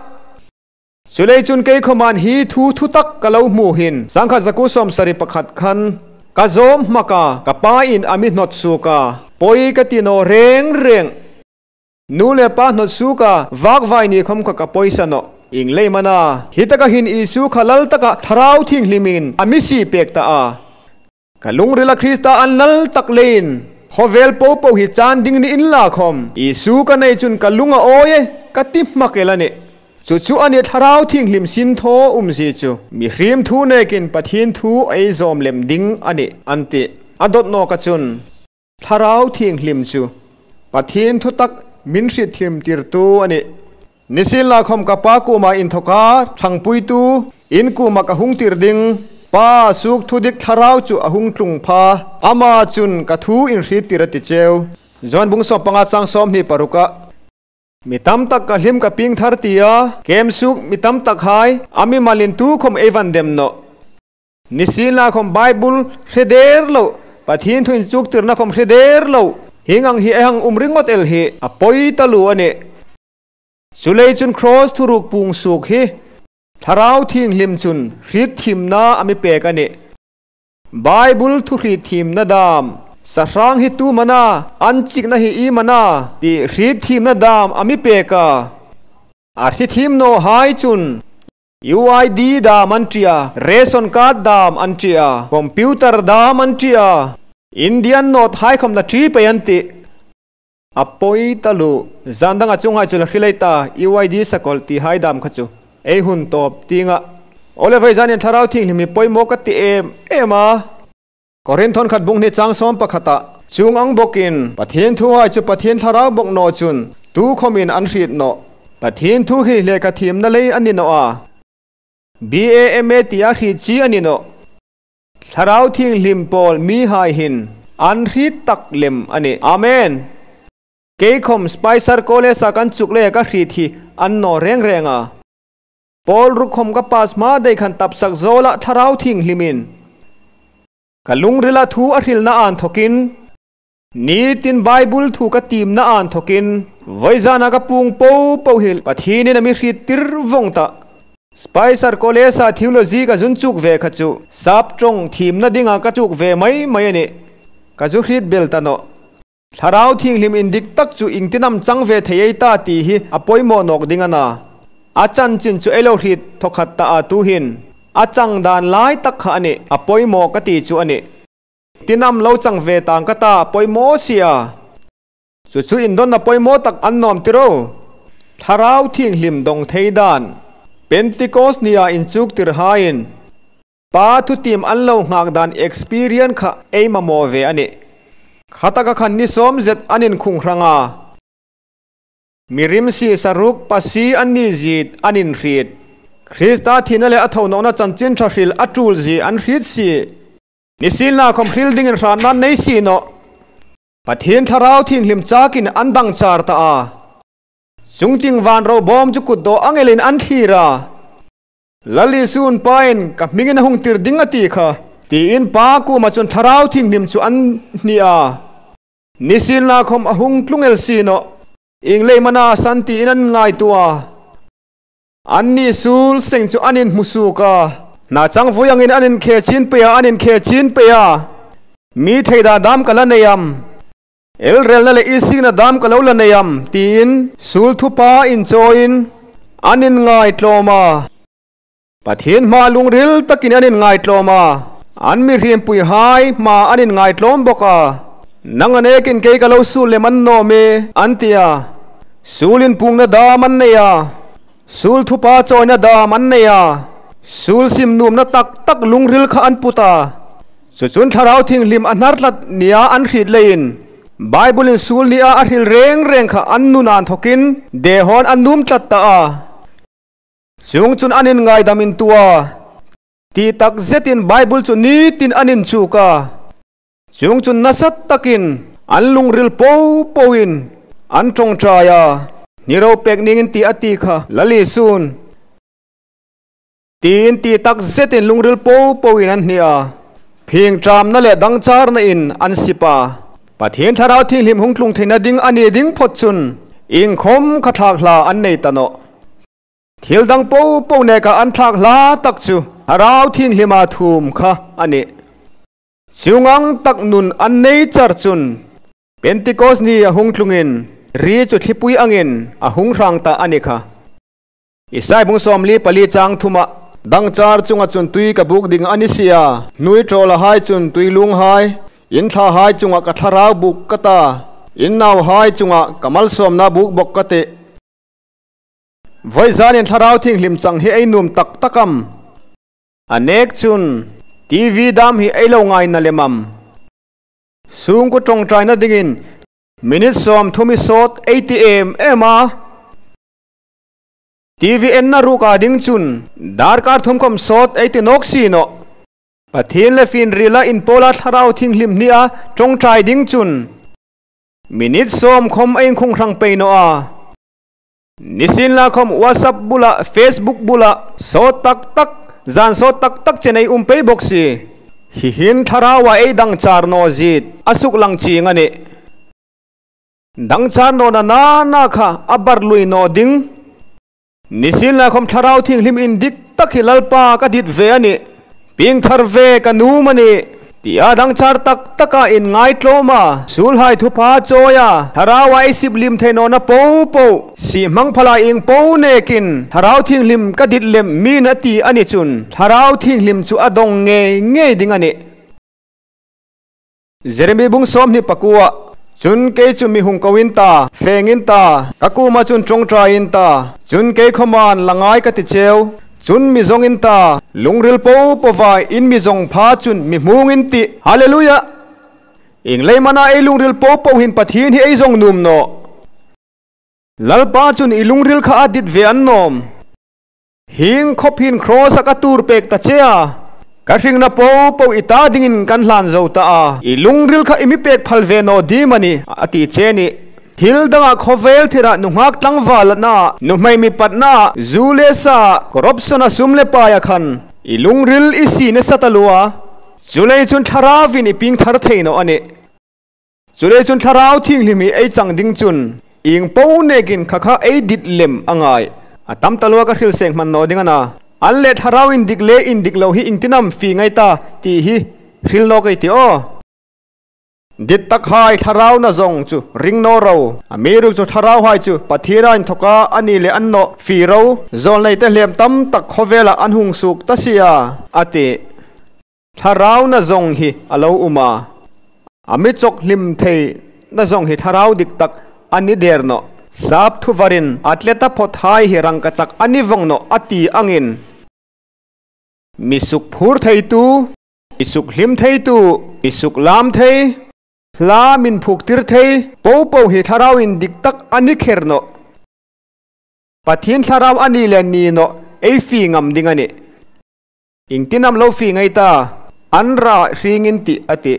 Chulei chun kei khawman hi thu thutak ka lo hmu hin 1971 khan ka zawm hmaka ka pa in ami hnawt suka pawi ka ti naw reng reng. Nu le pa hnawt suka vakvai ni khawm kha ka pawisa naw ing lei mana hi taka hin Isu kha lal taka Thlarau Thianghlimin ami si pek ta a. Ka lungrila Krista an lal tak lein khawvel po po hi chan ding ni in la khawm Isu ka nei chun ka lunga awi e ka ti hmak el ani. Chu chu ani Thlarau Thianghlim sin tho umzi chu mi hrim thu nekin Pathian thu ei zawm lem ding ani anti adot no ka chun Thlarau Thianghlim chu Pathian thu tak min hri thim tir tu ani. Nisin la khom ka pa kuma in thoka thangpui tu in kuma ka hung tir ding pa suk thu dik thlarau chu ahung tlung pha ama chun ka thu in hri tir ati cheu John bung som panga chang som ni paruka mi tam tak ka hlim ka ping thar tia kem suk mi tam tak hai ami malin tu khom evan dem no nisin la khom Bible hreder lo Pathian thuin chuk tirna khom hreder lo hingang hi ehang umringot el hi apoi talu ani. Chulei chun cross thuruk pung suk hi Thlarau Thianghlim chun hrit thim na ami pek ani. Bible thu hrit thim na dam sahrang hi tu mana an chik na hi i mana ti hrit thim na dam ami peka a hri thim no hai chun UID dam an tia ration card dam an tia computer dam an tia Indian note hai khom na tri pe an ti apoi talu zandanga chunga chul hrileita UID sakol ti hai dam khachu ei hun top tinga ole vai zanin Thlarau Thianghlim mi poimo ka ti em ema Korinthon khat bung ni chang som pakhata chung ang bokin Pathian thu hai chu Pathian Thlarau bok no chun tu khomin an hrit no Pathian thu hi le ka thim na lei ani no a BAMA ti a hri chi ani no Thlarau Thianghlim pawl mi hai hin an hrit tak lem ani. Amen. Kei khom Spicer College sa kan chuk le ka hri thi an no reng renga Paul rukhom ka pas ma dei khan tap sak zola Thlarau Thianghlimin ka lungrila thu a hril na an thokin ni tin Bible thu ka tim na an thokin vaizana ka pung po po hil Pathinin ami hri tir vong ta Spicer College sa theology ka zun chuk ve kha chu sap tong thim na dinga ka chuk ve mai mai ani ka zu hrit bel ta no Thlarau Thianghlim in dik tak chu ingtinam chang ve thei ta ti hi apoimo nok dingana achan chin chu elo hrit thokhat ta a tu hin achang dan lai tak kha ani apoimo ka ti chu ani tinam lo chang ve tang ka ta poimo sia chu chu in don na poimo tak an nom tiro Thlarau Thianghlim dong thei dan Pentecost nia in chuk tir hain pa thu tim an lo ngak dan experience kha eima mo ve ani khataka khan ni som zet anin khung hranga mirim si saruk pasi ani zit anin hrit Krista thinale atho no na chanchin tha hril atul zi an hrit si nisil na khom hril ding in hran na nei si no Pathian Thlarau Thianghlim chakin andang char ta a chungting van ro bom chu kut do angelin an thira lali sun pain ka mingin hung tir ding ati kha ti in pa ku ma chun Thlarau Thianghlim chu an nia nisil na khom ahung tlungel si no inglei mana santi in an ngai tua anni sul seng chu anin musuka na chang vuyang in anin khe chin pe anin khe chin pe mi theida dam kala neyam el rel na le isi na dam kalo la neyam tin sul thu pa in choin anin ngai tloma Pathian ma lungril takin anin ngai tloma an mi hrim pui hai ma anin ngai tlom boka nang anekin ke kalo sul le man no me antia sulin pung na da man neya sul thu pa choi na da man neya sul sim num na tak tak lungril kha an puta chu chun Thlarau Thianghlim anar lat nia an hrit lein Bible in sul nia a hril reng reng kha an nun an thokin de hon an num tlat ta a chung chun anin ngai damin tua ti tak zetin Bible chu ni tin anin chuka Chung chun nasat takin an lungril po poin an tong traya niro pek ningin ti ati kha lali sun tin ti tak zetin lungril po poin an hnia phing tram na le dangchar na in an sipa pathian tharau thing hlim hung tlung theina ding ani ding phot chun ing khom kha thak hla an nei tano thil dang po po ne ka an thak hla tak chu tharau thing hlima thum kha ani chungang tak nun an nei char chun Pentecost ni a hung tlungin ri chu thlipui angin a hung rang ta ani kha Isai bung som li pali chang thuma dangchar chunga chun tui ka buk ding ani sia nui trola hai chun tui lung hai in tha hai chunga ka tharau buk kata in nau hai chunga kamal som na buk bok kate voi zan in tharau thing hlim chang hi ei num tak takam anek chun TV dam hi ei lo ngai na lemam sung ko tong trai na dingin minute som thumi sot ATM ema TV en na ru ka ding chun dar kar thum kom sot 80 nok si no pathin le fin rila in pola tharau thing hlim ni a tong trai ding chun minute som khom ein khung rang pe no a nisin la khom WhatsApp bula Facebook bula so tak tak zan so tak tak chenai pe boxi hi hin tharawa ei dang char no zit asuk lang chi ngani dang char no na na na kha abar lui no ding nisin la khom tharau thing hlim in dik tak hi lalpa ka dit ve ani ping thar ve ka nu mani tia dang char tak taka in ngai tloma sul hai thu pa choya tharawa ei sip lim theino na po po si mang phala ing po ne kin tharau thing lim ka dit lem mi na ti ani chun tharau thing lim chu adong nge nge ding ani Jeremy bung som ni pakua chun ke chu mi hung kawin ta fengin ta kakuma chun chong tra in ta chun ke khoman langai ka ti cheu chun mi zong in ta lungril po powai in mi zong pha chun mi mung in ti hallelujah ing leimana ei lungril po po hin pathin hi ei zong num no lalpa chun i lungril kha adit ve an nom hing khop hin cross ka tur pek ta chea ka hring na po po ita dingin kan hlan zo ta a i lungril kha imi pek phal ve no di mani ati cheni thil danga khovel thira nuhak tlangwal na nuhmai mi patna zulesa corruption asumle paya khan i lungril isi ne satalua zulei chun tharawin i ping thar theino ani zulei chun tharau thing hlimi ei chang ding chun ing po nekin khakha ei dit lem angai atam talua ka hril seng man no dingana an le tharawin dik le in dik lo hi ingtinam fi ngai ta ti hi hril no kai ti o dit tak hai tharau na zong chu ring no ro amiru chu tharau hai chu pathira in thoka ani le an no fi ro zol nei te hlem tam tak khovela an hung suk ta sia ati tharau na zong hi alo uma ami chok hlim thei na zong hi tharau dik tak ani der no sap thuwarin atleta phot hai hi rangka chak ani vong no ati angin misuk phur thei tu misuk hlim thei tu misuk lam thei la min phuk tir thei po po hi tharau in dik tak ani kherno pathin tharau ani le ni no ei fi ngam ding ani ingtinam lo fi ngai ta an ra hringin ti ati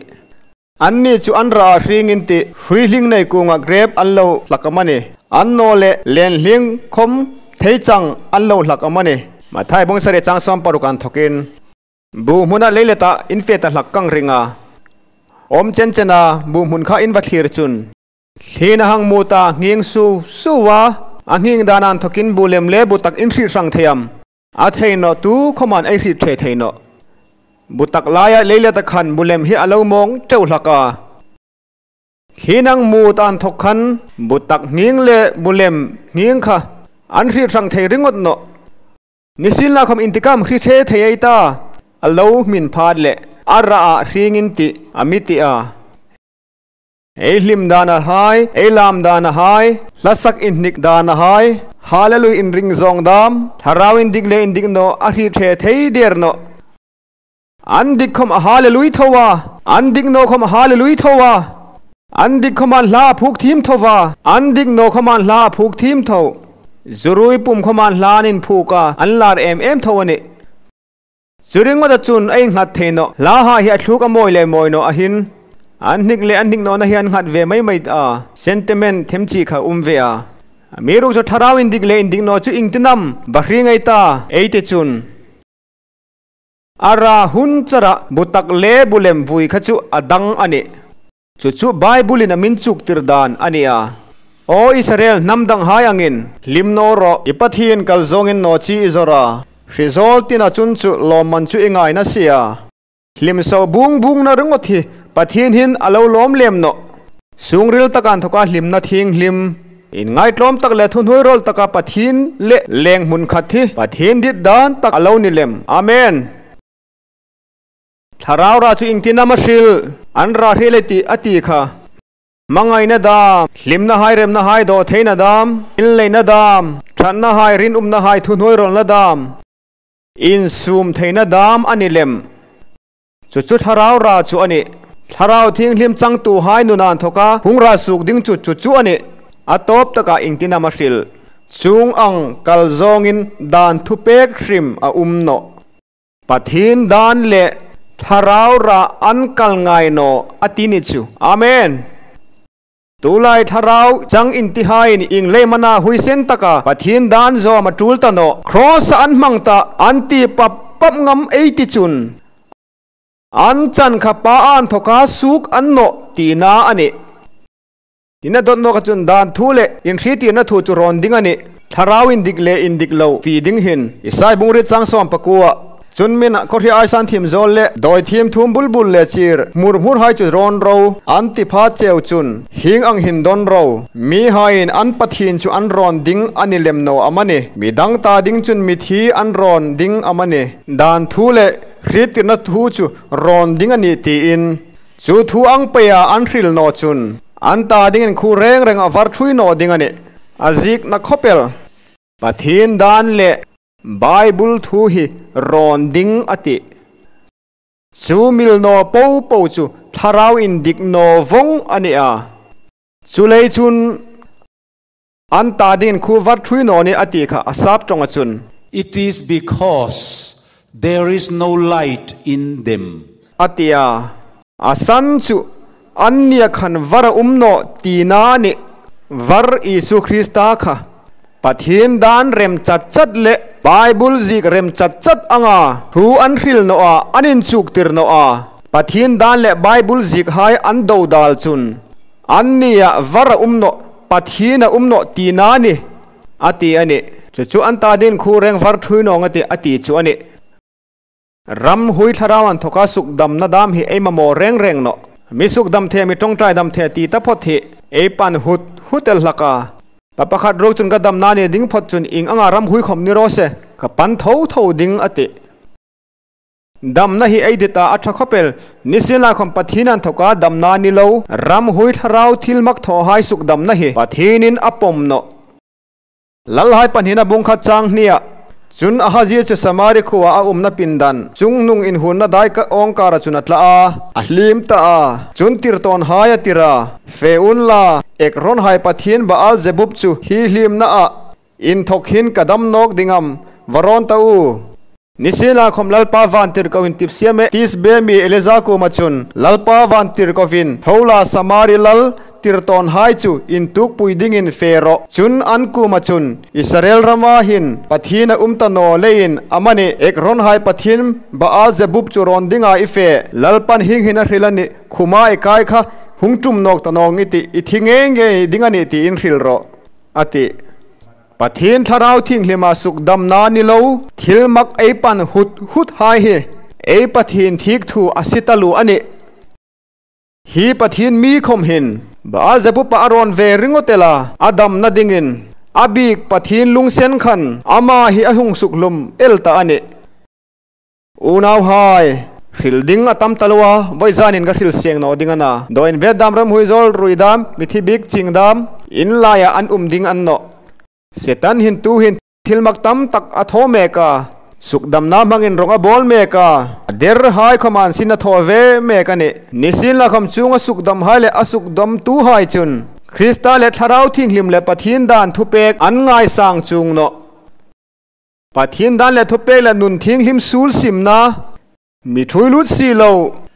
an ni chu an ra hringin ti hruihling nei kunga grep an lo lakamani an no le len hling khom thei chang an lo lakamani mathai bong sare chang som parukan thokin bu hmuna leileta in fe ta hlak kang ringa om chen chena bu hmun kha in vathlir chun thlina hang mu ta nging su suwa a nging danan thokin bu lem le bu tak in hri rang theiam a theino tu khoman ei hri the theino butak laya leileta khan bulem hi alo mong teu hlaka thinang mu tan thok khan butak nging le bulem nging kha an hri rang thei ringot no nisin la khom intikam hri the thei ta alo min phad le ara hringin ti amiti a ei hlim dana hai ei lam dana hai lasak in nik dana hai hallelujah in ring zong dam tharawin dik le in dik no a hri the thei der no an dik khom hallelujah thowa an dik no khom hallelujah thowa an dik khom an hla phuk thim thowa an dik no khom an hla phuk thim tho zurui pum khom an hla nin phuka an lar em em thowani churingo da chun ei ngat theino la ha hi a thluk a moi le moi no a hin An hnik leh an hnik nawhna hi an nghat ve mai mai a, sentiment them chi kha um ve a. Mi ruk chu thlarau indik leh indik nawh chu ingtinam bahri ngei ta ei te chun. A ra hun charah bu tak leh bu lem vui kha chu a dang a ni. Chu chu Bible in a min chuk tir dan a ni a. Aw Israel hnam dang hai angin hlim naw rawh, i Pathian kal zawngin naw chi i zawr a, hrizawl tina chun chu lawmman chu i ngai na si a. Hlim so bung bung na ringawt hi Pathian hin a lo lawm lem nawh. Sungril taka an thawk a hlimna thianghlim, inngaitlawm tak leh thuhnuai rawl taka Pathian leh leng hmun khat hi Pathian dit dan tak a lo ni lem. Amen. Thlarau rah chu engtin a mahril an rah hrih le tih a ti kha. Hmangaihna dam, hlimna hai remna hai dawh theihna dam, inleihna dam, thatna hai rinawmna hai thuhnuai rawlna dam. Insum theihna dam a ni lem. Chu chu thlarau ra chu a ni. Thlarau thianghlim changtu hai nuna an thawk a, hung ra suk ding chu chu chu a ni. A tawp takah engtin a hrilh. Chung ang kal zawngin dan thupek hrim a um nawh. Pathian dan leh thlarau ra an kal ngai nawh a ti ni chu. Amen. Tulai thlarau chang intihain ing leimana huisen taka Pathian dan zawm a tul ta nawh. Kraws an hmang ta an ti pap pap ngam ei ti chun. An chan kha pa an thawka suk an nawh tihna a ni. Ina dawt nawk a chun dan thu leh inhritirna thu chu rawn ding a ni. Thlarau indik leh indik lo fi ding hin. Isai bungri chang sawm pakua. Chun min khawhri aisan thim zawl leh dawi thim thum bul bul leh chir hmur hmur hai chu rawn ro an ti pha cheu chun hing ang hin dawn ro. Mi haiin an Pathian chu an rawn ding a ni lem no am a ni. Mi dang ta ding chun mi thi an rawn ding am a ni. Dan thu leh hritirna thu chu rawn ding a ni tiin chu thu ang peia an hril naw chun an ta dingin khu reng reng a var thui naw ding a ni. A zik na khawpel. Pathian dan leh Bible thu hi rawn ding a ti. Chu mil naw po po chu thlarau indik naw vawng a ni a. Chu lei chun an ta dingin khu var thui naw ni a ti kha a sap tawng a chun. It is because there is no light in them. A ti a. A san chu an nia khan var a um naw ti na ni. Var Isu Krista kha Pathian dan rem chat chat leh Bible zik rem chat chat anga thu an hril naw a an inchuk tir naw a Pathian dan leh Bible zik hai an do dal chun an nia var a um naw Pathian a um naw ti na ni a ti a ni. Chu chu an ta din khu reng var thui nawng a ti a ti chu a ni. Ram hui thlarau an thawk a suk damna dam hi ei mamawh reng reng nawh. Mi suk dam the mi tawngtai dam the ti ta phawt hi ei pan hut hut el hlak a. Pa pakhat ruk chun ka damna ni ding phawt chun ing anga ram hui khawm ni rawh se ka pan tho tho ding a ti. Damna hi ei dit a a tha khawpel nisin lai khawm Pathian an thawk a damna ni lo ram hui thlarau thil mak thaw hai suk damna hi Pathianin a pawm nawh. Lalhai pahnihna bung kha chang hniah chun Ahazia chu Samari khuaah a umna pindan chung nung inhunna dai ka awngkara chun a tla a, a hlim ta a, chun tirtawn hai a tir a, fe un la, ek rawn hai Pathian Baal Zebub chu hi hlimna ah inthawk hin ka dam nawk dingam va rawn ta u. Nisina khawm Lalpa van tirhkohin tipsiam e Tisbe mi Eleza kuma chun Lalpa van tirhkovin tho la Samari lal tirtawn hai chu intukpui dingin fe rawh chun an kuma chun Israel rama hin Pathian a um ta naw leiin amani ek rawn hai Pathian Baal Zebub chu rawn dinga i fe Lalpan hing hin a hril a ni khuma i kai kha hung tum nawk ta nawng i tih i thi nge nge ding a ni tiin hril rawh a ti. Pathian thlarau thianghlima suk damna ni lo, thil mak ei pan hut hut hai hi ei Pathian thik thu a si ta lu a ni. Hi Pathian mi khawm hin Baalzebup a rawn ve ringawt ela a damna dingin a bik Pathian lungsen khan ama hi a hung suk hlum el ta a ni. Unau hai, hril ding a tam ta lo a, vawi zanin ka hril siang nawh ding a na. Dawin vet dam ram hui zawl rui dam, mithi bik ching dam, in laiah an um ding an nawh. Setan hin tu hin thil mak tam tak a thaw mek a, suk damna hmangin rawng a bawl mek a, a der hai khawm an sin a thaw ve mek a ni. Nisin la khawm chunga suk dam hai leh a suk dam tu hai chun Krista leh Thlarau Thinghlim leh Pathian dan thupek an ngaisang chung nawh. Pathian dan leh thupek leh nun thianghlim sul simna, mi thui lut si lo,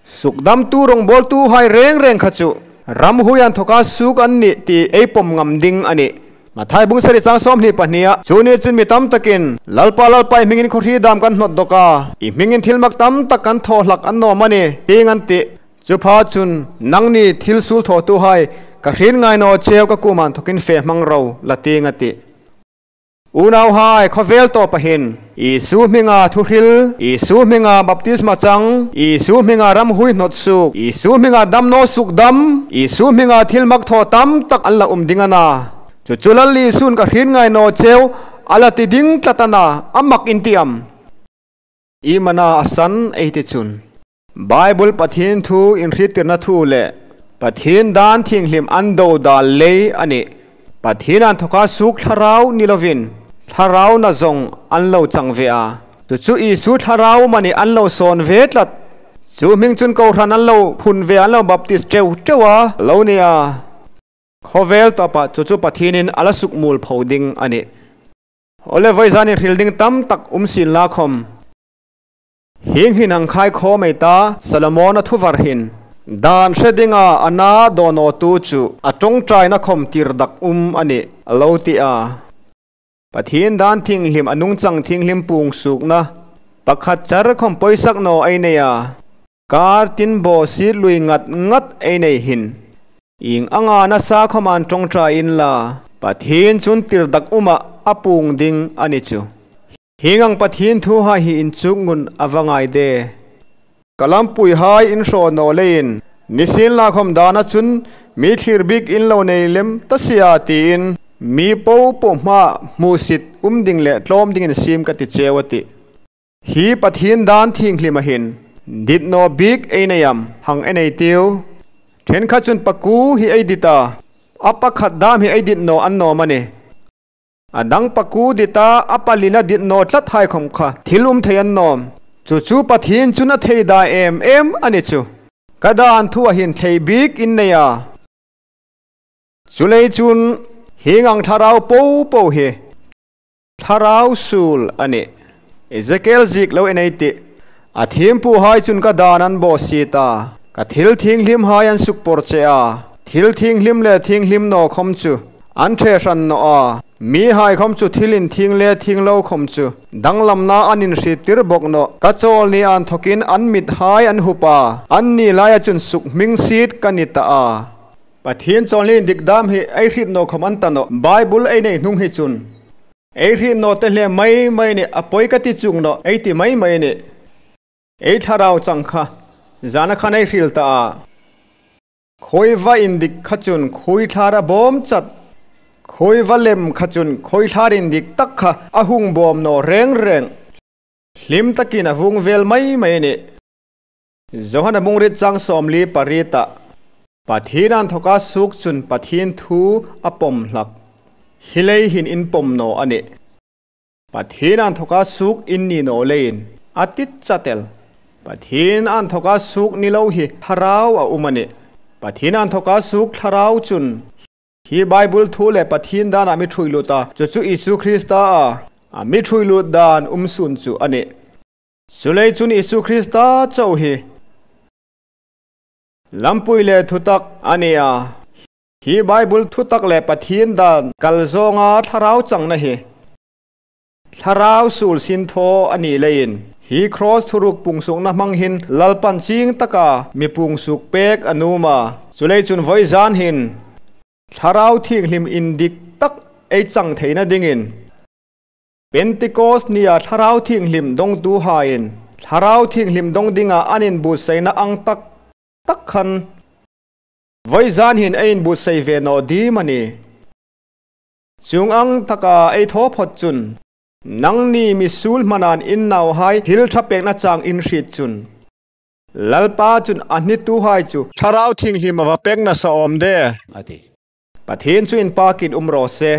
Sukdamtu rawngbawltu hai reng reng kha chu ramhuian thawka suk an ni tih ei pawm ngam ding a ni. Mathai bung sarih chang 22 ah, Chu ni chun mi tam takin, Lalpa, Lalpa, i hmingin khawhri dam kan hnawt dawk a, i hmingin thil mak tam tak kan thaw hlak an nawm a ni, ting an ti. Chupha chun, Nang ni thil sul thawhtu hai, ka hrin ngainaw cheu ka kuman thawkin fe hmang ro la ting a ti. Unau hai, khawvel tawh pahin, Isu hminga thuhril, Isu hminga baptisma chang, Isu hminga ramhui hnawt suk, Isu hminga damnaw suk dam, Isu hminga thil mak thaw tam tak an la um ding a na. Chu chu Lal Isu'n ka hrin ngainaw cheu a la ti ding tlat a na, a mak intiam. I mana a san ei te chun. Bible Pathian thu inhritirna thu leh Pathian dan thinghlim an do dal lei a ni. Pathian an thawk a suk thlarau ni lovin thlarau na zawng an lo chang ve a. Chu chu Isu thlarau mani an lo sawn ve tlat. Chu hming chun kohhran an lo phun ve an lo baptist teuh teuh a lo nia. Khawvel tawpah chu chu Pathianin a la suk mul pho ding a ni. Awle vawi zan inhril ding tam tak um sin la khawm. Hing hin ang khai khaw mai ta Solomon-a thu var hin. Dan hre dinga a na dawnawtu chu a tawngtaina khawm tir dak um a ni a lo ti a. Pathian dan thinghlim a nungchang thinghlim pung sukna pakhat char khawm pawisak naw ei nei a. Kar tin baw si lui ngat ngat ei nei hin. Ing anga nasa khawman tawngtaiin la Pathian chun tir dak umah a pung ding a ni chu. Hing ang Pathian thu hai hi in chuk ngun a va ngai de. Ka lampui hai in hraw naw leiin nisin lakhawm dan a chun mi thlir bik in lo nei lem ta sia tiin mi po pawh hma hmuhsit um ding leh tlawm ding in sim ka ti cheu a ti. Hi Pathian dan thinghlim ahin dit naw bik ei nei am hang e nei tiu. Thenkhat chun paku hi ei dit a, a pakhat dam hi ei dit naw an nawm a ni. A dang paku dita a palina dit naw tlat hai khawm kha thil um thei an nawm. Chu chu Pathian chun a thei da em em a ni chu. Ka dan thu ahin thei bik in nei a. Chulei chun hing ang thlarau po po hi thlarau sul a ni. Ezekiel zik lo enei tih. A thim pu hai chun ka dan an bawh si ta. Ka thil thinghlim hai an suk pawr che a. Thil thinghlim leh thinghlim naw khawm chu an ṭhe hran nawh a. Mi hai khawm chu thil in thing leh thing lo khawm chu danglamna an inhrit tir bawk nawh. Ka chawl ni an thawkin an mit hai an hup a. An ni laia chun suk hming sit ka ni ta a. Pathian chawl ni dikdam hi ei hrit naw khawm an ta nawh. Bible ei nei hnung hi chun. Ei hrih naw te hle mai mai nih a pawi ka ti chung naw ei ti mai mai nih. Ei thlarau chang kha zana khan ei hril ta a. Khawi va in dik kha chun khawi thlar a bawm chat. Khawi va lem kha chun khawi thlar in dik tak kha a hung bawm naw reng reng. Hlim takin a vung vel mai mai nih. Johana bungrit chang 48 ah Pathian an thawk a suk chun Pathian thu a pawm hlak hi lei hin in pawm naw a ni. Pathian an thawk a suk in ni naw leiin a tit chatel. Pathian an thawk a suk ni lo hi thlarau a um a ni. Pathian an thawk a suk thlarau chun hi Bible thu leh Pathian dan ah mi thui lut a, chu chu Isu Krista a mi thui lut dan um sun chu a ni. Chulei chun Isu Krista chauh hi lampui leh thutak a ni a. Hi Bible thutak leh Pathian dan kal zawnga thlarau changna hi thlarau sul sin thaw a nih leiin hi Kraws thuruk pungsukna hmang hin Lalpan ching taka mi pungsuk pek a num a. Chulei chun vawi zan hin thlarau thinghlim indik tak ei chang theihna dingin Pentecost nia Thlarau Thinghlim dawngtu hain Thlarau Thinghlim dawng dingah an inbuatsaihna ang tak tak khan vawi zan hin a inbuatsaih ve nawh dim a ni. Chung ang taka ei thaw phawt chun nangni misul hmanan innau hai thil tha pekna chang inhrit chun Lalpa chun a hnitu hai chu Thlarau Thinghlim a va pek nasa awm de A ti. Pathian chu inpakin um rawh se.